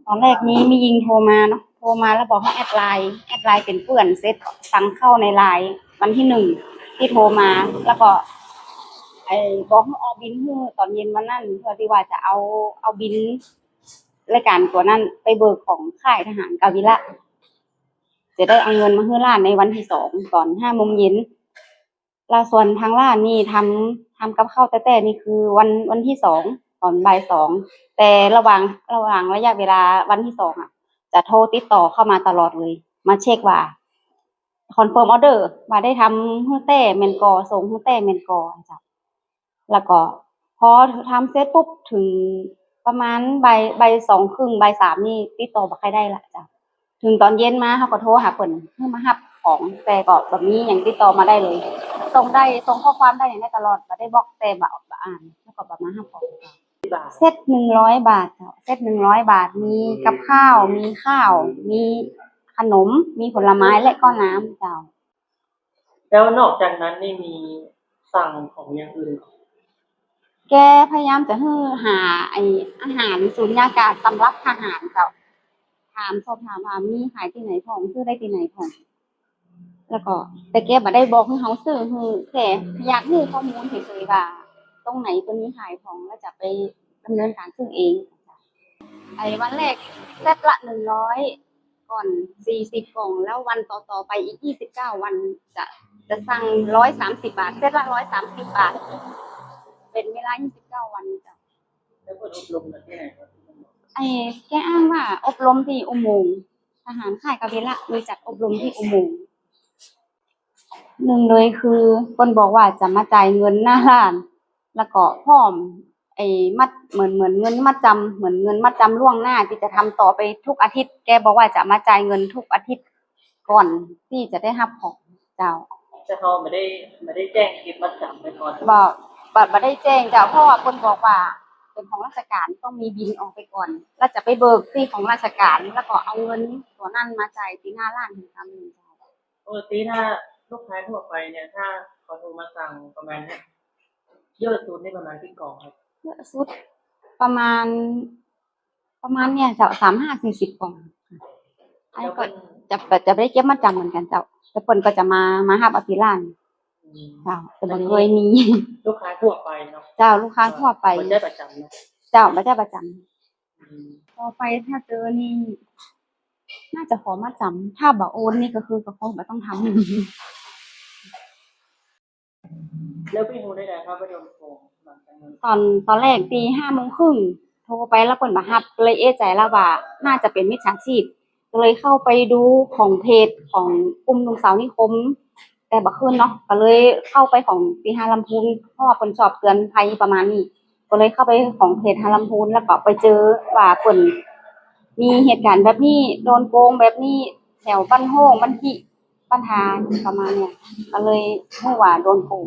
ຕອນແລກມີ ມີຍິງໂທມາເນາະ ໂທມາແລ້ວບອກໃຫ້ແອັດໄລນ໌ ແອັດໄລນ໌ເປັນເພື່ອນເສັດ ສັ່ງເຂົ້າໃນໄລນ໌ ວັນທີໜຶ່ງທີ່ໂທມາ ແລ້ວກໍ ໄອ້ ບອກໃຫ້ອອກບິນໃຫ້ຕອນເຢັນວັນນັ້ນ ເພື່ອທີ່ວ່າຈະເອົາ ເອົາບິນລາຍການຕົວນັ້ນໄປເບີກຂອງຄ້າຍທະຫານກາວິລະ ຈະໄດ້ເອົາເງິນມາໃຫ້ຫຼານໃນວັນທີສອງ ຕອນຫ້າໂມງເຢັນ. ແລ້ວສ່ວນທາງຮ້ານນີ້ທຳ ທຳກັບເຂົ້າແຕ່ໆ ນີ້ຄືວັນ ວັນທີສອງ ຕອນບ່າຍສອງ ແຕ່ລະຫວ່າງ ລະຫວ່າງໄລຍະເວລາວັນທີສອງອະ ຈະໂທຕິດຕໍ່ເຂົ້າມາຕະຫຼອດເລີຍ ມາເຊັກວ່າ ຄອນເຟີມອໍເດີ ວ່າໄດ້ທຳໃຫ້ແຕ່ແມ່ນກໍ ສົ່ງໃຫ້ແຕ່ແມ່ນກໍ ເຈົ້າ. ແລ້ວກໍພໍທຳເສັດປຸບ ເຖິງປະມານບ່າຍ ບ່າຍສອງເຄິ່ງ ບ່າຍສາມນີ້ ຕິດຕໍ່ບໍ່ຄ່ອຍໄດ້ລະເຈົ້າ. ເຖິງຕອນເຢັນມາ ເຮົາກໍໂທຫາເພິ່ນໃຫ້ມາຮັບຂອງ ແຕ່ກໍບໍ່ມີຫຍັງຕິດຕໍ່ມາໄດ້ເລີຍ. ສົ່ງໄດ້ ສົ່ງຂໍ້ຄວາມໄດ້ຫຍັງໄດ້ຕະຫຼອດ ບໍ່ໄດ້ບລັອກ ແຕ່ບໍ່ ບໍ່ອ່ານ ແລ້ວກໍບໍ່ມາຮັບຂອງ. ເຊັດໜຶ່ງຮ້ອຍບາດເຈົ້າ ເຊັດໜຶ່ງຮ້ອຍບາດ ມີກັບຂ້າວ ມີຂ້າວ ມີຂະໜົມ ມີຜົນລະໄມ້ ແລະກໍນ້ຳເຈົ້າ. ແລ້ວນອກຈາກນັ້ນນີ້ມີສັ່ງຂອງຢ່າງອື່ນບໍ່? ແກພະຍາຍາມຈະຫາໄອ້ອາຫານສູນຍາກາດສຳລັບທະຫານເຈົ້າ ຖາມ ສອບຖາມວ່າມີຂາຍທີ່ໃດພ້ອມ ຊື້ໄດ້ທີ່ໃດພ້ອມ ແລ້ວກໍ ແຕ່ແກບໍ່ໄດ້ບອກໃຫ້ເຮົາຊື້ ແຄ່ຢາກຮູ້ຂໍ້ມູນເສຍໆ ວ່າຕົງໃດເພິ່ນມີຂາຍຂອງ ແລ້ວຈະໄປດຳເນີນການຊື້ເອງ. ໄອ້ວັນແລກເຊັດລະໜຶ່ງຮ້ອຍ ກ່ອນ ສີ່ສິບກ່ອງ ແລ້ວວັນຕໍ່ໆໄປອີກ ຊາວເກົ້າວັນ ຈະ ຈະສັ່ງຮ້ອຍສາມສິບບາດ ເຊັດລະຮ້ອຍສາມສິບບາດ ເປັນເວລາຊາວເກົ້າວັນເຈົ້າ. ແລ້ວເພິ່ນອົບຮົມກັນທີ່ໃດ? ໄອ້ ແກອ້າງວ່າອົບຮົມທີ່ອຸໂມງ ທະຫານຄ້າຍກາວິລະມີຈັດອົບຮົມທີ່ອຸໂມງ. ໜຶ່ງເລີຍຄືເພິ່ນບອກວ່າຈະມາຈ່າຍເງິນໜ້າຮ້ານ ແລ້ວກໍພ້ອມໄອ້ມັດ ເໝືອນ ເໝືອນເງິນມັດຈຳ ເໝືອນເງິນມັດຈຳລ່ວງໜ້າທີ່ຈະທຳຕໍ່ໄປທຸກອາທິດ ແກບອກວ່າຈະມາຈ່າຍເງິນທຸກອາທິດກ່ອນທີ່ຈະໄດ້ຮັບຂອງເຈົ້າ. ແຕ່ເຮົາບໍ່ໄດ້ ບໍ່ໄດ້ແຈ້ງເກັບມັດຈຳໄວ້ກ່ອນ? ບໍ່ ບໍ່ ບໍ່ໄດ້ແຈ້ງເຈົ້າ ເພາະວ່າເພິ່ນບອກວ່າເປັນຂອງລາຊະການ ຕ້ອງມີບິນອອກໄປກ່ອນ ແລ້ວຈະໄປເບີກທີ່ຂອງລາຊະການ ແລ້ວກໍເອົາເງິນຕົວນັ້ນມາຈ່າຍທີ່ໜ້າຮ້ານເພິ່ນຕາມນີ້ເຈົ້າ. ປົກກະຕິຖ້າລູກຄ້າທົ່ວໄປເນຍ ຖ້າເຂົາໂທມາສັ່ງປະມານເນຍ ເຍອະສຸດນີ້ປະມານຈັກກ່ອງຄັບ? ເຍອະສຸດປະມານ ປະມານເນຍເຈົ້າ ສາມຫ້າສີ່ສິບກ່ອງ. ແລ້ວກໍຈະ ຈະບໍ່ໄດ້ເກັບມັດຈຳເໝືອນກັນເຈົ້າ ແຕ່ເພິ່ນກໍຈະມາ ມາຮັບເອົາທີ່ຮ້ານ. ອືມ ເຈົ້າ ແຕ່ບໍ່ເຄີຍມີລູກຄ້າທົ່ວໄປເນາະ. ເຈົ້າ ລູກຄ້າທົ່ວໄປ ບໍ່ໃຊ້ປະຈຳເນາະ. ເຈົ້າ ບໍ່ໃຊ້ປະຈຳ. ອືມ ຕໍ່ໄປຖ້າເຈີນີ້ ໜ້າຈະຂໍມັດຈຳ ຖ້າບໍ່ໂອນນີ້ກໍຄືກໍຄົງບໍ່ຕ້ອງທຳ. ແລ້ວໄປຮູ້ໄດ້ໃດວ່າໄປໂດນໂກງ? ຕອນ ຕອນແລກຕີຫ້າໂມງເຄິ່ງ ໂທໄປແລ້ວເພິ່ນບໍ່ຮັບ ເລີຍເອະໃຈແລ້ວວ່າໜ້າຈະເປັນມິດສາຊີບ ກໍເລີຍເຂົ້າໄປດູຂອງເພຈຂອງກຸ່ມໜຸ່ມສາວນິຄົມ ແຕ່ບໍ່ຄືນເນາະ ກໍເລີຍເຂົ້າໄປຂອງຕີຫ້າລຳພູນ ເພາະວ່າເພິ່ນຊອບເຕືອນໄພປະມານນີ້ ກໍເລີຍເຂົ້າໄປຂອງເພຈຫ້າລຳພູນ ແລ້ວກໍໄປເຈີວ່າເພິ່ນມີເຫດການແບບນີ້ ໂດນໂກງແບບນີ້ ແຖວບ້ານໂຮງ ບ້ານທີ່ ບັນທາປະມານເນີ້ຍ ກໍເລີຍຮູ້ວ່າໂດນໂກງ.